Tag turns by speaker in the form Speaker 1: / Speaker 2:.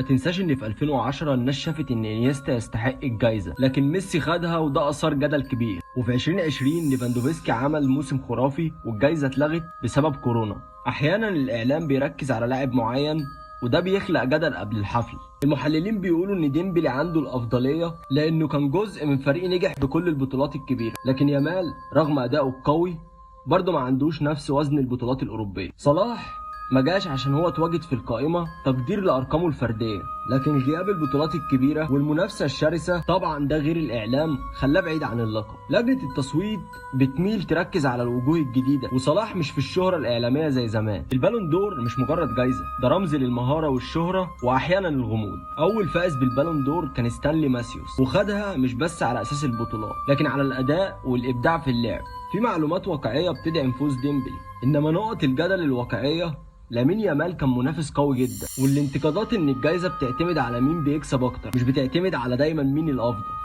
Speaker 1: ما تنساش ان في 2010 الناس شافت ان انيستا يستحق الجايزة، لكن ميسي خدها وده اثار جدل كبير. وفي 2020 ليفاندوفسكي عمل موسم خرافي والجايزة اتلغت بسبب كورونا. احيانا الاعلام بيركز على لاعب معين وده بيخلق جدل قبل الحفل. المحللين بيقولوا ان ديمبلي عنده الافضلية لانه كان جزء من فريق نجح بكل البطولات الكبيرة، لكن يامال رغم ادائه القوي برضه ما عندوش نفس وزن البطولات الاوروبية. صلاح ما جاش عشان هو اتواجد في القائمة تقدير لأرقامه الفردية، لكن غياب البطولات الكبيرة والمنافسة الشرسة طبعا ده غير الإعلام خلاه بعيد عن اللقب. لجنة التصويت بتميل تركز على الوجوه الجديدة، وصلاح مش في الشهرة الإعلامية زي زمان. البالون دور مش مجرد جايزة، ده رمز للمهارة والشهرة وأحيانا الغموض. أول فائز بالبالون دور كان ستانلي ماسيوس، وخدها مش بس على أساس البطولات لكن على الأداء والإبداع في اللعب. في معلومات واقعية بتدعم فوز ديمبلي، إنما نقط الجدل الواقعية لامين يامال كان منافس قوي جدا، والانتقادات ان الجايزة بتعتمد على مين بيكسب اكتر، مش بتعتمد على دايما مين الافضل.